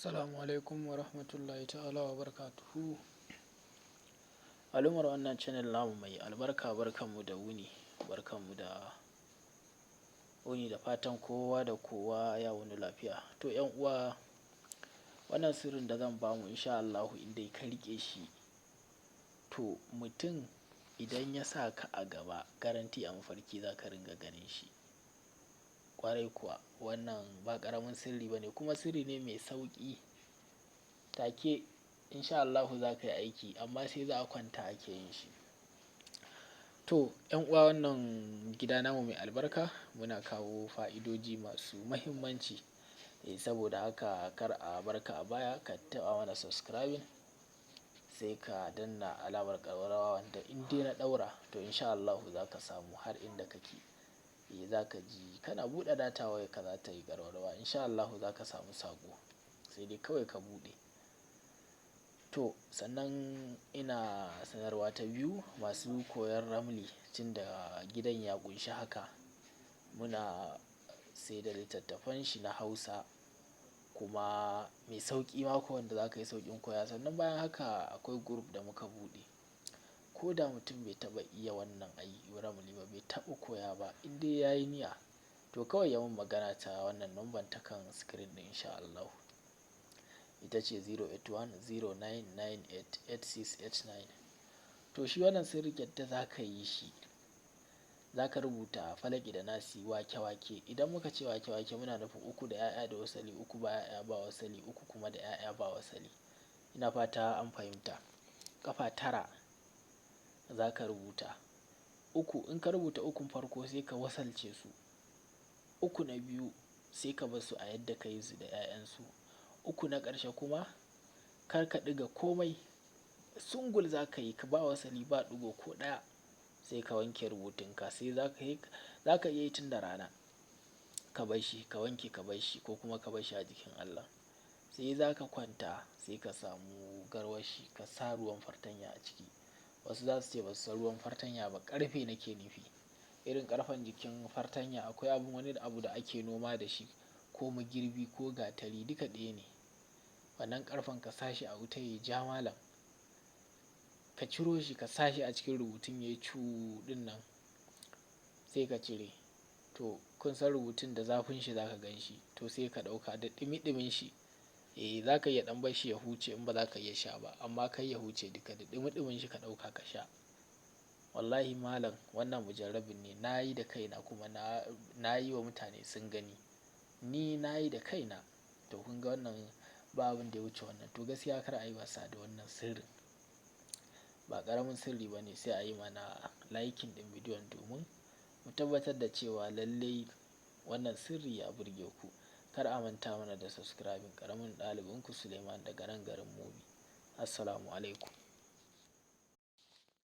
Assalamu alaikum wa rahmatullahi ta'ala wa barakatuhu. Al'ummar wannan channel namu mai albarka, barkanmu da wuni, barkanmu da wuni, da fatan kowa da kowa ya wuni lafiya. To ƴan uwa, wannan sirrin da zan bamu, insha Allahu in dai ka riƙe shi, to mutum idan ya sa ka a gaba, garanti a mafarki za ka ringa ganin shi. Ƙwarai kuwa, wannan ba ƙaramin sirri ba ne, kuma sirri ne mai sauƙi. Take insha Allahu za ka yi aiki, amma sai za a kwanta ake yin shi. To ƴan uwa, wannan gida namu mai albarka, muna kawo fa'idoji masu muhimmanci. Saboda haka kar a barka a baya, ka taɓa mana subscribing, sai ka danna alamar ƙararrawa, wanda in dai na ɗaura, to insha Allahu za ka samu har inda kake. Za ka ji kana buɗe data, wayarka za ta yi ƙararrawa. Insha Allahu za ka samu saƙo, sai dai kawai ka buɗe. To sannan ina sanarwa ta biyu, masu koyon ramli, tunda gidan ya ƙunshi haka, muna sai da littattafan shi na Hausa kuma mai sauƙi ma wanda za ka yi sauƙin koya. Sannan bayan haka akwai group da muka buɗe. Ko da mutum bai taɓa iya wannan ayi ramli ba, bai taɓa koya ba, in dai ya yi niyya, to kawai ya mun magana ta wannan number ta kan screen ɗin, insha Allahu. Ita ce 08109988689. To shi wannan sirri, yadda za ka yi shi, za ka rubuta Falaki da Nasi wake wake. Idan muka ce wake wake, muna nufin uku da 'ya'ya da wasali, uku ba 'ya'ya ba wasali, uku kuma da 'ya'ya ba wasali. Ina fata an fahimta. Ƙafa tara za ka rubuta. Uku, in ka rubuta ukun farko, sai ka wasalce su. Uku na biyu sai ka bar su a yadda ka yi su da 'ya'yansu. Uku na ƙarshe kuma kar ka ɗiga komai, sungul za ka yi, ka ba wasali ba ɗigo ko ɗaya, sai ka wanke rubutunka. Sai za ka yi, za ka iya yi tun da rana ka bar shi, ka wanke ka bar shi, ko kuma ka bar shi a jikin Allah. Sai za ka kwanta, sai ka samu garwashi, ka sa ruwan fartanya a ciki. Wasu za su ce ba su san ruwan fartanya ba, ƙarfe nake nufi. Irin ƙarfen jikin fartanya, akwai abun wani abu da ake noma da shi, ko magirbi ko gatari, duka ɗaya ne. Wannan ƙarfen ka sa shi a wuta ya ja malam. Ka ciro shi, ka sa shi a cikin rubutun yayi cu ɗin nan, sai ka cire. To kun san rubutun da zafin shi za ka gan shi, to sai ka ɗauka da ɗumi ɗumin shi. Za ka iya ɗan bar shi ya huce in ba za ka iya sha ba, amma kai ya huce duka, da ɗumi ɗumin shi ka ɗauka ka sha. Wallahi malam, wannan mujarrabin ne, na yi da kaina kuma na yi wa mutane sun gani. Ni na yi da kaina. To kun ga wannan ba abin da ya wuce wannan. To gaskiya kar a yi wasa da wannan sirrin. Ba ƙaramin sirri ba ne, sai a yi mana liking ɗin bidiyon domin mu tabbatar da cewa lallai wannan sirri ya burge ku. Kar a manta mana da subscribing. Ƙaramin ɗalibinku Suleiman daga nan garin Mubi. Assalamu alaikum.